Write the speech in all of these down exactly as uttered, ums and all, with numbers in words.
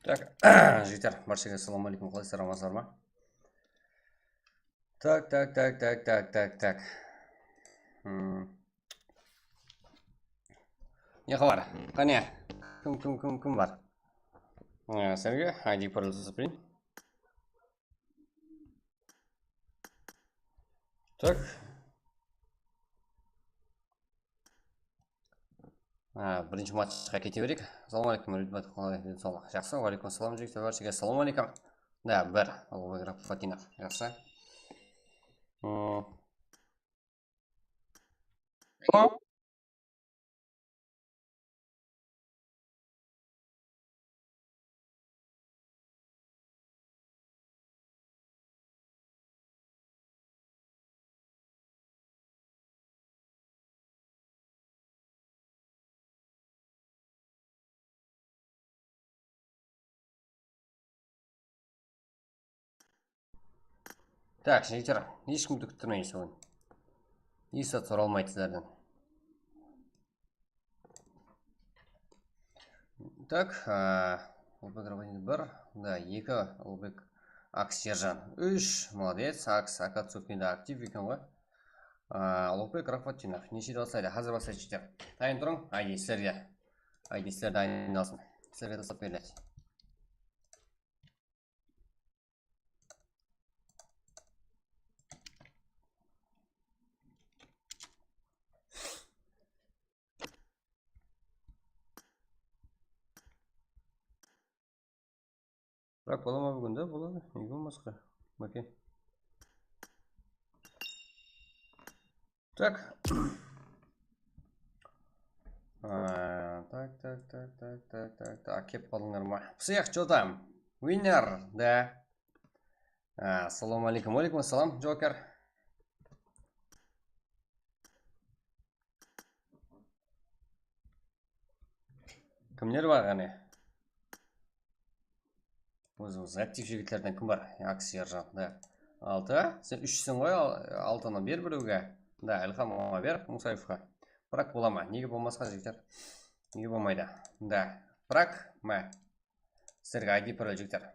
Tak, jigitler, barshege assalawma aleykum, qalaysızlar, amansızlar ma? Tak, tak, tak, tak, tak, tak, tak. Hmm. Ne xabar? Qáne, kim, kim, kim, kim bar? Ee, sizlerge I D parol tasıp bereyin. Tak. Ha, birinshi matchqa kete bereyik. Assalawma aleykum, Rúbiyat, qalay, densawlıq? Jaqsı, wa aleykum assalam, jigitler, barshege assalawma aleykum. Da, bir, Ullıbek Rafatinov, jaqsı. Hmm. Tak, jigitler, hesh kimdi kúttirmeymiz búgin. Hesh zat soralmaydı sizlerden. Tak, a, Ulbek Rabatin bir, da, eki, Ulbek Aks Serjan úsh, молодец, Aks, Akatsuki de aktiv eken ǵoy. A, Ulbek Rabatinov, neshe baslaydı? Házir baslaydı, jigitler. Tayın turıń, I D sizlerge. I D sizlerge ayналsın. Sizlerge taslap beriledi. Biraq bola ma búgin de? Boladı. Nege bolmasqa? Máke. Tak. Aa, tak, tak, tak, tak, tak, tak, tak. Kelip qaldıńlar ma? Всех, что там? Winner, да. Aa, assalawma aleykum. Wa aleykum assalam, Joker. Kimler bar qáne? Ózi, ózi aktiv jigitlerden kim bar? Aks Serjan, da. Altı. Sen úshseń ǵoy, al-, altını ber birewge. Da, Ilhamǵa ber, Musaevqa. Prak bola ma? Nege bolmasqa, jigitler? Nege bolmaydı? Da, Prak, ma. Sizlerge I D parol, jigitler.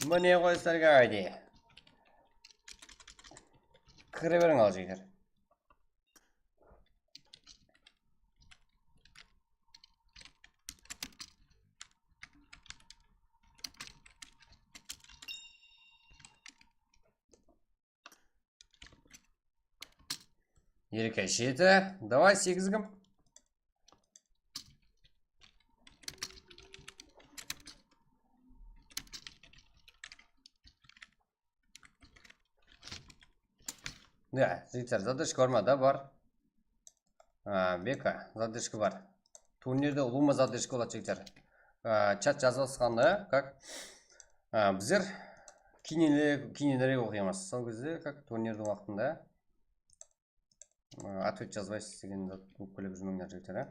Mine ǵoy sizlerge I D. Kire beriń al, jigitler. Erke jeti. Davay, segiz kim? Ya, jigitler, zadrishka bar ma? Da, bar. A, Beka, zadrishka bar. Turnirde ulıwma zadrishka boladı, jigitler. A, chat jazıp atqanda, как, a, bizler keynirek, keynirek oqıymız. Sol gezde, как, turnirdiń waqtında, a, ответ jazbaysız degen zat ókpelep júrmeńler, jigitler, a.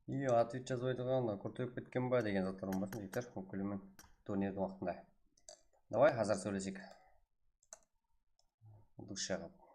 Iyo, ответ jazbaydı ǵoy, anda kúrteyip ketken ba degen zatlar bolmasın, jigitler, ókpelemeń turnirdiń waqtında. Davay, házir sóyleseyik. Dusha qılıp.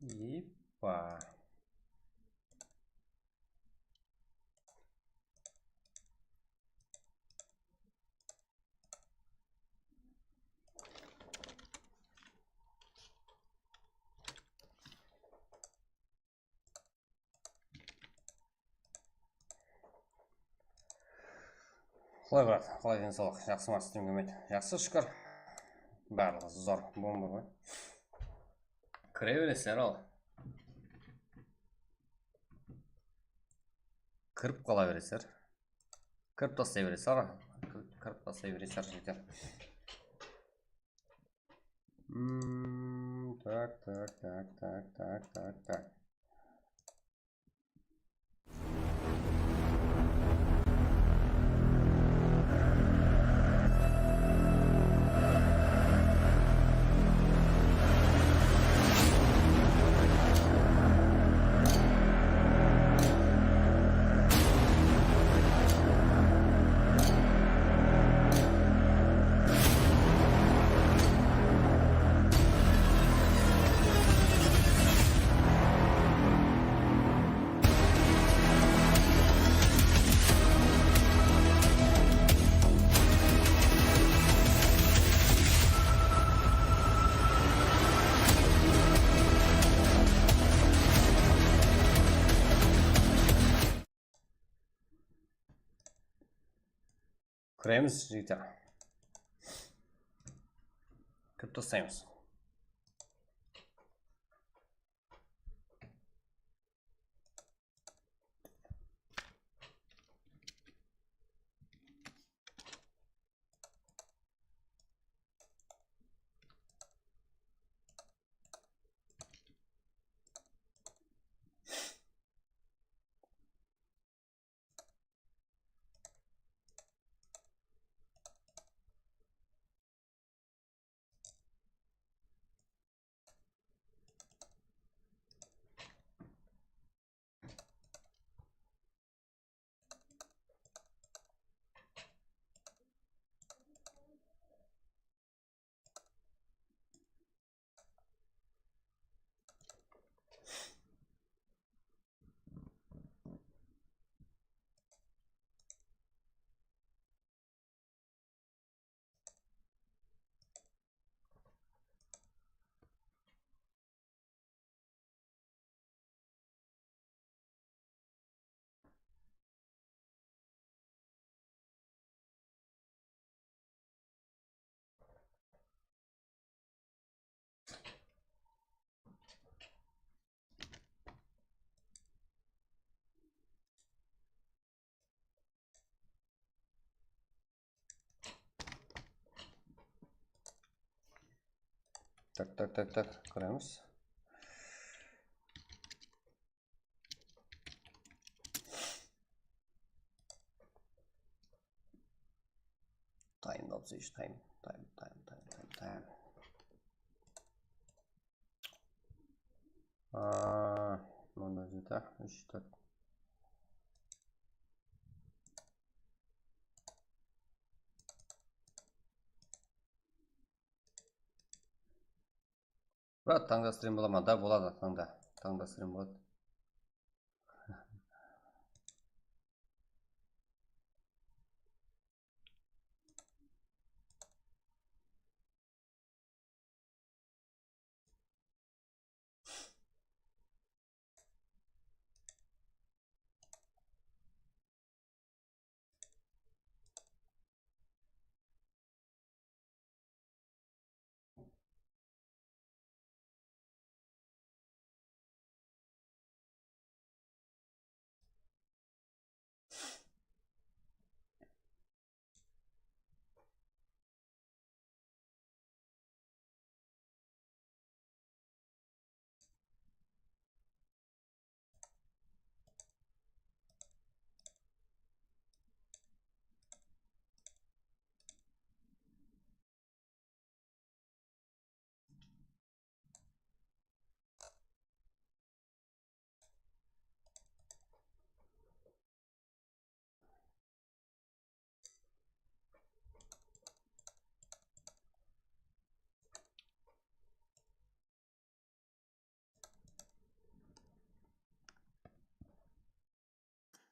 Иппа. Qalay, brat? Qalay, densawlıq? Jaqsı ma, stream kelmedi? Jaqsı, shúkir. Barlıǵı zor, bomba ǵoy. Kire beresizler al. Kirip qala beresizler. Kirip taslay beresizler. Kirip taslay beresizler, jigitler. Hmm, tak, tak, tak. Aa, Kiremiz, jigitler. Kirip taslaymız. Tak, tak, tak, tak, kóremiz. Time, alpıs úsh, time, time, time, time, time, time. Aa, mında jete, úsh, tórt. Brat, tańda strim bola ma? Da, boladı, tańda. Tańda strim boladı.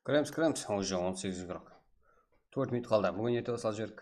Kiremiz, kiremiz. Уже on segiz игрок. Tórt minut qaldı. Búgin erte baslap jiberdik.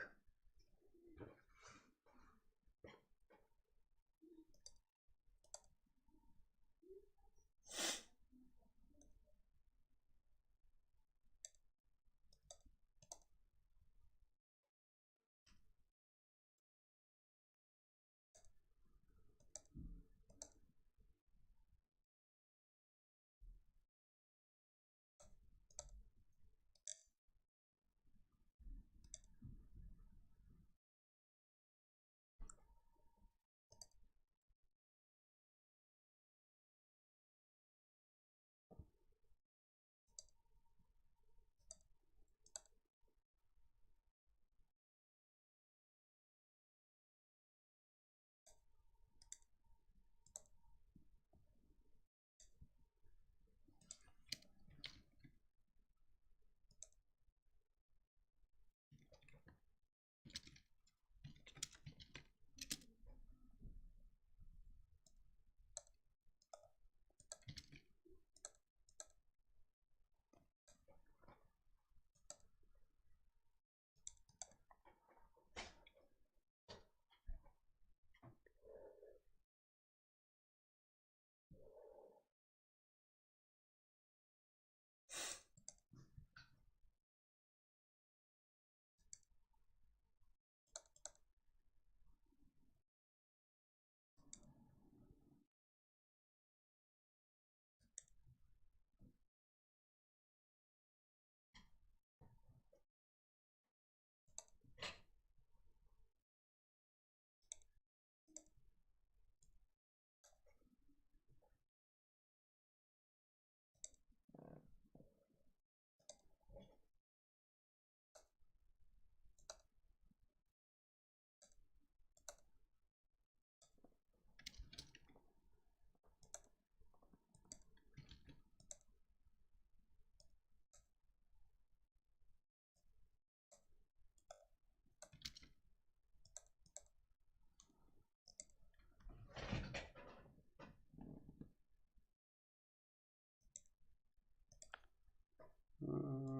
Hmm,